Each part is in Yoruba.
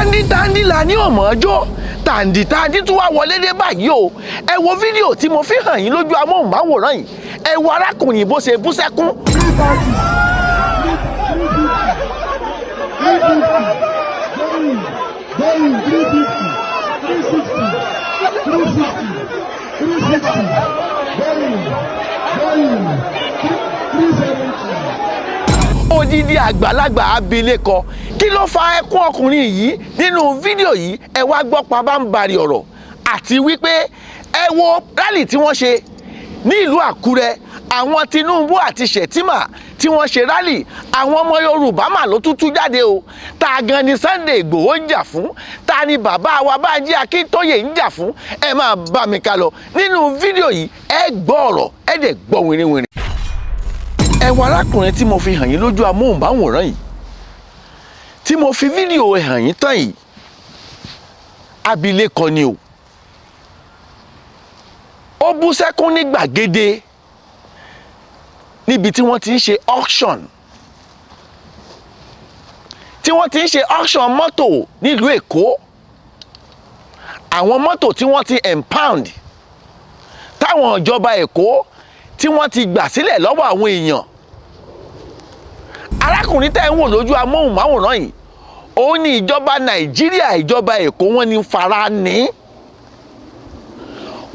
Tàǹdí-tàǹdí la ní ọmọ ọjọ́, tàǹdí-tàǹdí tún wá wọlé dé báyìí o. Ẹ wo fídíò tí mo fi hàn yín lójú amóhùnmáwòrán yìí. Ẹ wo arákùnrin bó ṣe bú sẹ́kún. Odidi àgbàlagbà abilékọ, kí ló fa ẹkún ọkùnrin yìí nínú fídíò yìí? Ẹ wá gbọ́ pabambarì ọ̀rọ̀, àti wípé ẹ wo rálì tí wọ́n ṣe ní ìlú Àkúrẹ́, àwọn Tinubu àti Shettima tí wọ́n ṣe rálì, àwọn ọmọ Yorùbá mà ló tútú jáde o. Ta gan ni Sunday Igboho ń jà fún? Ta ni bàbá wa Bánjí Akíntóyè ń jà fún? Ẹ máa bá mi ká lọ nínú fídíò yìí, ẹ gbọ́ ọ̀rọ̀, ẹ dẹ̀ gbọ́ wìrìwìrì. Ẹ wo arákùnrin tí mo fi hàn yín lójú amóhùnmáwòrán yìí, tí mo fi fídíò hàn yín tán yìí, abilékọ ni o. Ó bú sẹ́kún ní gbàgede níbi tí wọ́n ti ń ṣe auction, tí wọ́n ti ń ṣe auction mọ́tò nílùú Èkó. Àwọn mọ́tò tí wọ́n ti impound, táwọn ìjọba Èkó tí wọ́n ti gbà sílẹ̀ lọ́wọ́ àwọn èèyàn. Arákùnrin tẹ́ ń wò lójú amóhùnmáwòrán yìí, òun ni ìjọba Nàìjíríà, ìjọba Èkó, wọ́n ní fara ní,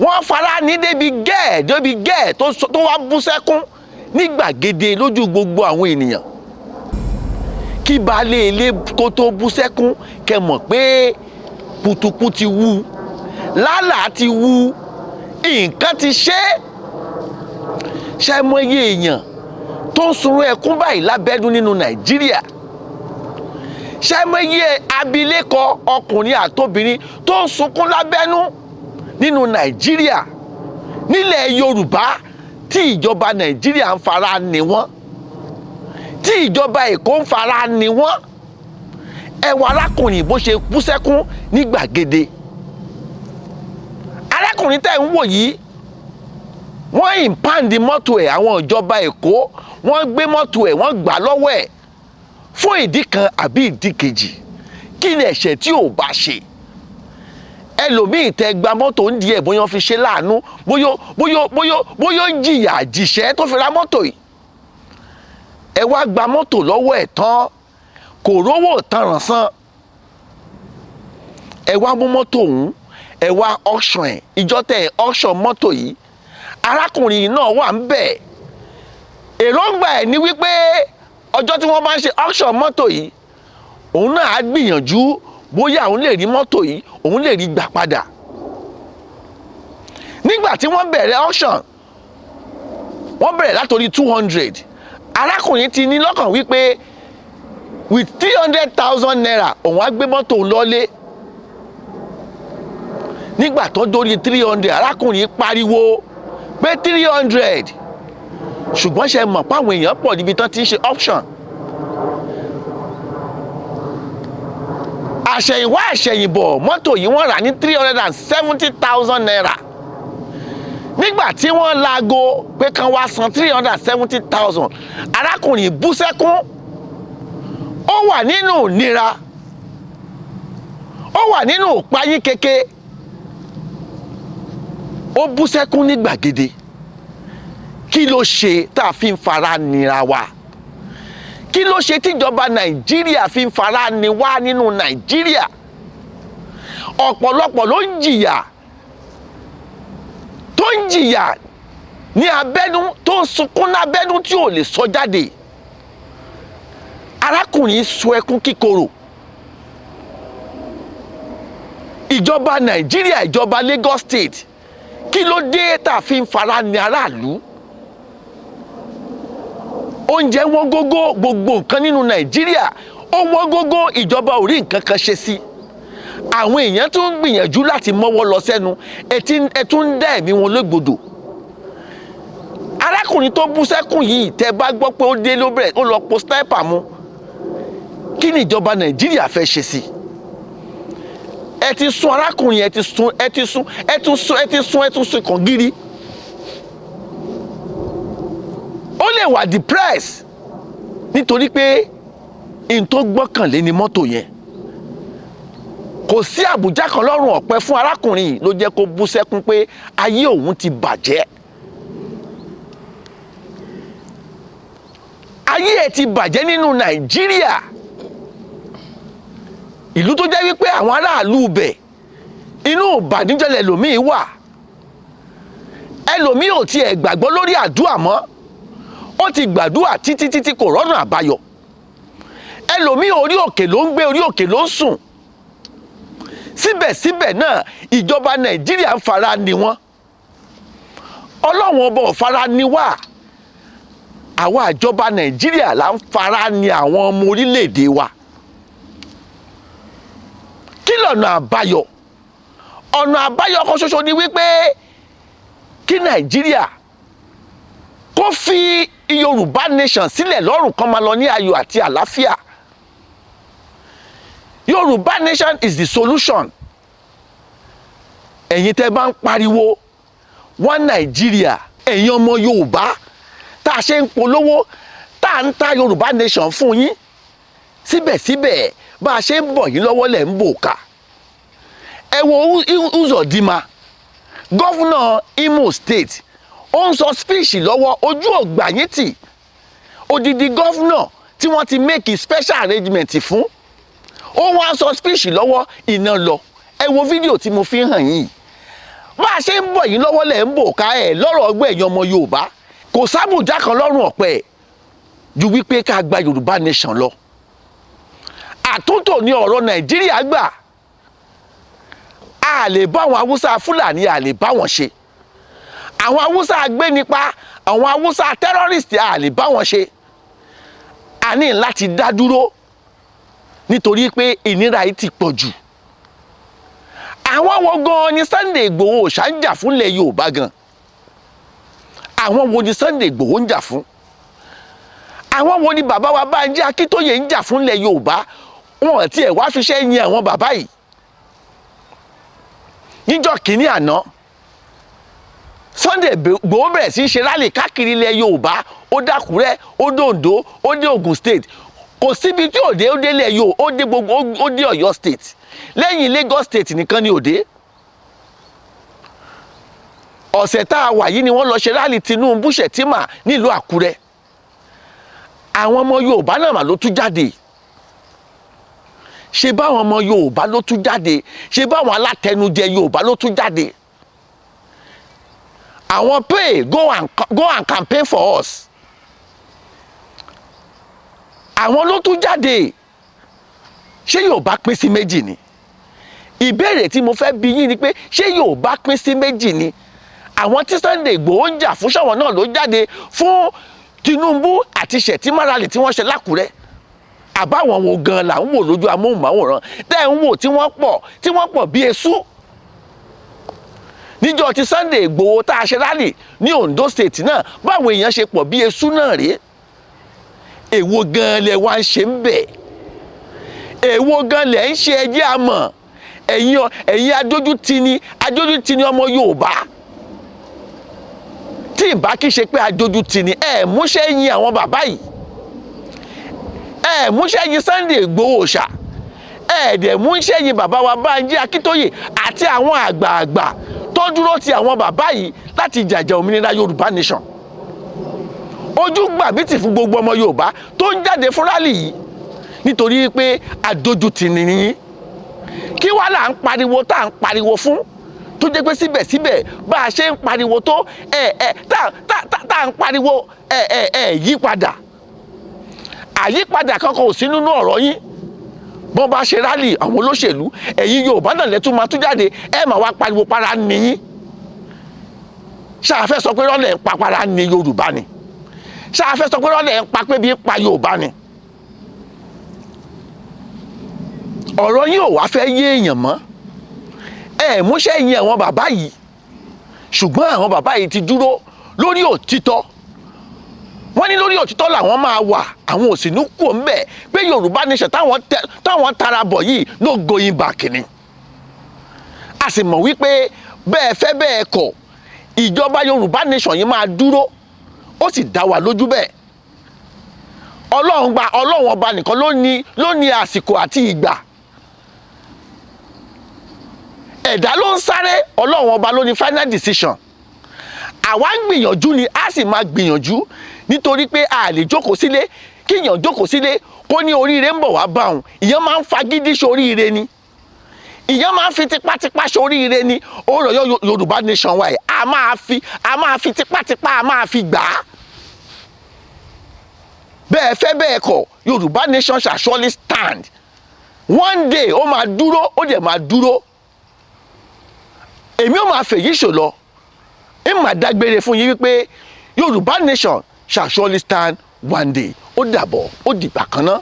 wọ́n fara ní débi gẹ́ẹ̀ débi gẹ́ẹ̀ tó wá bú sẹ́kún ní gbàgede lójú gbogbo àwọn ènìyàn. Kí baálé ilé kó tó bú sẹ́kún, kẹ́ mọ̀ pé putupu ti wú, lálàá ti wú, nǹkan ti ṣe é. Ṣe mọ iye èèyàn tó ń sunrun ẹkún báyìí lábẹ́dún nínú Nàìjíríà? Ṣe mọ iye abilékọ, ọkùnrin àtobìnrin tó ń sunkún lábẹ́nú nínú Nàìjíríà, nílẹ̀ Yorùbá, tí ìjọba Nàìjíríà ń fara ní wọ́n, tí ìjọba Èkó ń fara ní wọ́n? Ẹ wo arákùnrin bó ṣe bú sẹ́kún ní gbàgede. Arákùnrin tẹ́ ń wò yìí, wọ́n impound mọ́tò ẹ̀. Àwọn ìjọba Èkó, wọ́n gbé mọ́tò ẹ̀, wọ́n gbà lọ́wọ́ ẹ̀ fún ìdí kan àbí ìdí kejì. Kí ni ẹ̀ṣẹ̀ tí ò bá ṣe? Ẹlòmíì tẹ gba mọ́tò ń di ẹ̀, bóyá wọ́n fi ṣe láàánú, bóyá ó jìyà jìṣẹ́ tó fi ra mọ́tò yìí. Ẹ wá gba mọ́tò lọ́wọ́ ẹ̀ tán, kò rówó tanràn san, ẹ wá mú mọ́tò ọ̀hún, ẹ wá auction ẹ̀. Ìjọ tẹ ẹ auction mọ́tò yìí, arákùnrin náà wà ń bẹ̀. Èròǹgbà ẹ̀ ní wípé ọjọ́ tí wọ́n bá ń ṣe auction mọ́tò yìí, òun náà á gbìyànjú bóyá òun lè rí mọ́tò yìí, òun lè rí gbà padà. Nígbà tí wọ́n bẹ̀rẹ̀ auction, wọ́n bẹ̀rẹ̀ látòrí 200. Arákùnrin ti ní lọ́kàn wípé with ₦300,000, òun á gbé mọ́tò lọ́lé. Nígbà tó dórí 300, arákùnrin pariwo pé 300. Ṣùgbọ́n ṣe mọ̀ páwọn èèyàn pọ̀ níbi tán ti ń ṣe auction. Àṣẹ̀yìnwá àṣẹ̀yìnbọ̀, mọ́tò yìí wọ́n rà ní ₦370,000. Nígbà tí wọ́n laago pé kan wá san 370,000, arákùnrin bú sẹ́kún. Ó wà nínú ìnira, ó wà nínú ìpayín keke, ó bú sẹ́kún ní gbàgede. Kí ló ṣe tá a fi ń fara nira wa? Kí ló ṣe tíjọba Nàìjíríà fi ń fara ni wá nínú Nàìjíríà? Ọ̀pọ̀lọpọ̀ ló ń jìyà, tó ń jìyà ní abẹ́nú, tó ń sunkún lábẹ́nú tí ò lè sọ jáde. Arákùnrin sọ ẹkún kíkorò. Ìjọba Nàìjíríà, ìjọba Lagos State, kí ló dé tá a fi ń fara ní aráàlú? Oúnjẹ wọ́n gógó, gbogbo nǹkan nínú Nàìjíríà ó wọ́n gógó, ìjọba ò rí nǹkan kan ṣe sí. Àwọn èèyàn tún ń gbìyànjú láti mọ́wọ́ lọ sẹ́nu, ẹ tún ń dá ẹ̀mí wọn légbodò. Arákùnrin tó bú sẹ́kùn yìí, tẹ́ bá gbọ́ pé ó dé ló bẹ̀rẹ̀, ó lọ po sniper mu. Kí ni ìjọba Nàìjíríà fẹ́ ṣe sí? Ẹ ti sún arákùnrin, ẹ ti sún, ẹ ti sún, ẹ tún sún, ẹ ti sún, ẹ tún sún kàn gírí. Ó lè wà depressed nítorí pé n tó gbọ́kànlé ni mọ́tò yẹn. Kò sí àbùjá kan lọ́rùn ọ̀pẹ fún arákùnrin yìí ló jẹ́ kó bú sẹ́kún pé ayé òun ti bàjẹ́. Ayé ẹ̀ ti bàjẹ́ nínú Nàìjíríà, ìlú tó jẹ́ wípé àwọn aráàlú ibẹ̀, inú ìbànújẹ́ lẹlòmíì wà. Ẹlòmíì ò tiẹ̀ gbàgbọ́ lórí àdúrà mọ́, ó ti gbàdúrà títí títí, kò rọ́nà àbáyọ. Ẹlòmíì, orí òkè ló ń gbé, orí òkè ló ń sùn. Síbẹ̀síbẹ̀ náà, ìjọba Nàìjíríà ń fara ni wọ́n. Ọlọ́run Ọba ò fara ni wá, àwa àjọba Nàìjíríà là ń fara ni àwọn ọmọ orílẹ̀-èdè wa. Kí lọ̀nà àbáyọ? Ọ̀nà àbáyọ kan ṣoṣo ni wípé kí Nàìjíríà kó fi Yorùbá Nation sílẹ̀ lọ́rùn, kan máa lọ ní ayọ̀ àti àlàáfíà. Yorùbá Nation is the solution. Ẹ̀yin tẹ́ bá ń pariwo wọ́n Nàìjíríà, ẹ̀yin ọmọ Yorùbá, tá a ṣe ń polówó, tá a ń ta Yorùbá Nation fún yín, síbẹ̀síbẹ̀, bá a ṣe ń bọ̀ yín lọ́wọ́ lẹ̀ ń bò ká. Ẹ wo Uzodinma, governor Imo State, ó ń sọ speech lọ́wọ́, ojú ògbà yín tì. Odidi governor tí wọ́n ti make special arrangement fún, ó wá sọ speech lọ́wọ́, iná lọ. Ẹ wo fídíò tí mo fi hàn yín. Bá a ṣe ń bọ̀ yín lọ́wọ́ lẹ̀ ń bò ká. Ẹ̀ lọ́rọ̀ ọgbẹ́, ẹ̀yin ọmọ Yorùbá, kò sábùjá kan lọ́rùn ọ̀pẹ ju wípé ká gba Yorùbá Nation lọ. Àtúntò ní ọ̀rọ̀ Nàìjíríà gbà. A lè bá àwọn Haúsá Fúlàní, a lè bá wọn ṣe. Àwọn Haúsá agbénipa, àwọn Haúsá terrorist, a lè bá wọn ṣe. A ní láti dá dúró nítorí pé ìnira yìí ti pọ̀ jù. Àwọn wo gan ni Sunday Igboho ṣá ń jà fún ilẹ̀ Yorùbá gan? Àwọn wo ni Sunday Igboho ń jà fún? Àwọn wo ni bàbá wa Bánjí Akíntóyè ń jà fún ilẹ̀ Yorùbá? Wọn tiẹ̀ wá fiṣẹ́ yin àwọn bàbá yìí. Níjọ́ kínní àná, Sunday Igboho bẹ̀rẹ̀ sí í ṣe rally káàkiri ilẹ̀ Yorùbá. Ó dàkúrẹ́, ó dòǹdó, ó dé Ògùn State, kò síbi tí ò dé. Ó dé ilẹ̀ Yorùbá, ó dé gbogbo, ó dé Ọ̀yọ́ State, lẹ́yìn Lagos State nìkan ni ò dé. Ọ̀sẹ̀ tá a wà yìí ni wọ́n lọ ṣe rally Tinubu Shettima nílùú Àkúrẹ́. Àwọn ọmọ Yorùbá náà mà ló tú jáde. Ṣe báwọn ọmọ Yorùbá ló tú jáde? Ṣe báwọn alátẹnujẹ Yorùbá ló tú jáde? Àwọn pay go and campaign for us, àwọn ló tún jáde. Ṣé Yorùbá pín sí méjì ni? Ìbéèrè tí mo fẹ́ bi yín ni pé, ṣé Yorùbá pín sí méjì ni? Àwọn tí Sunday Igboho ń jà fún, ṣọ̀wọ́n náà ló jáde fún Tinubu àti Shettima rally tí wọ́n ṣe lákùrẹ́? Àbáwọn wo gan là ń wò lójú amóhùnmáwòrán tẹ́ ń wò tí wọ́n pọ̀ bí esú níjọ́ ti Sunday Igboho tá a ṣe rally ní Ondo State náà? Báwọn èèyàn ṣe pọ̀ bí esú náà rèé. Èwo gan lẹ wá ń ṣe ń bẹ̀? Èwo gan lẹ ń ṣe? Ẹjẹ́ àmọ́ ẹ̀yin adójútini ọmọ Yorùbá, tí ìbá kí ṣe pé adójútini, ẹ̀ múṣẹ́ yin àwọn bàbá yìí, ẹ̀ múṣẹ́ yin Sunday Igboho ṣá, ẹ̀ dẹ̀ múṣẹ́ yin bàbá wa Bánjí Akíntóyè àti àwọn àgbààgbà tó dúró ti àwọn bàbá yìí láti jàjà òmìnira Yorùbá Nation. Ojú gbà mí tì fún gbogbo ọmọ Yorùbá tó ń jáde fún rally yìí nítorí pé adójútini ni. Kí wàá là ń pariwo tá à ń pariwo fún, tó jẹ́ pé síbẹ̀síbẹ̀, bá a ṣe ń pariwo tó ẹ ẹ tá tá tá à ń pariwo, ẹ ẹ ẹ yí padà, àyípadà kankan ò sí nínú ọ̀rọ̀ yín. Bọ́n bá ṣe rally àwọn olóṣèlú, ẹ̀yin Yorùbá náà lẹ́tún máa tún jáde, ẹ máa wá pariwo para nìyín. Ṣáà fẹ́ sọ pé rọ́lẹ̀ ń pa para ní Yorùbá ni? Ṣáà fẹ́ sọ pé rọ́lẹ̀ ń pa pé bí pa Yorùbá ni? Ọ̀rọ̀ yín ò wá fẹ́ yé èèyàn mọ́. Ẹ múṣẹ́ yin àwọn bàbá yìí, ṣùgbọ́n àwọn bàbá yìí ti dúró lórí òtítọ́. Wọ́n ní lórí òtítọ́ làwọn máa wà, àwọn ò sì ní kú ńbẹ̀, pé Yorùbá Nation táwọn tara bọ̀ yìí, no going back ni. A sì mọ̀ wípé bẹ́ẹ̀ fẹ́ bẹ́ẹ̀ kọ̀, ìjọba Yorùbá Nation yìí máa dúró. Ó sì dá wa lójú bẹ́ẹ̀. Ọlọ́run gba, Ọlọ́run Ọba nìkan ló ní àsìkò àti ìgbà. Ẹ̀dá ló ń sáré, Ọlọ́run Ọba ló ní final decision. Àwa ń gbìyànjú ni, a sì máa gbìyànjú, nítorí pé a lè jókòó sílé. Kíyàn jókòó sílé kó ní oríire ń bọ̀ wá bá òun, ìyẹn máa ń fagídí ṣoríire ni, ìyẹn máa ń fi tipátipá ṣoríire ni. Ó rọ̀ yọ Yorùbá Nation wa yìí, a máa fi tipátipá, a máa fi gbà á. Bẹ́ẹ̀ fẹ́ bẹ́ẹ̀ kọ̀, Yorùbá Nation shall surely stand one day. Ó máa dúró, ó dẹ̀ máa dúró. Èmi ó máa fèyí ṣòlọ, ń máa dágbére fún yín wípé Yorùbá Nation shall surely stand one day. Ó dàbọ̀, ó dìgbà kan náà.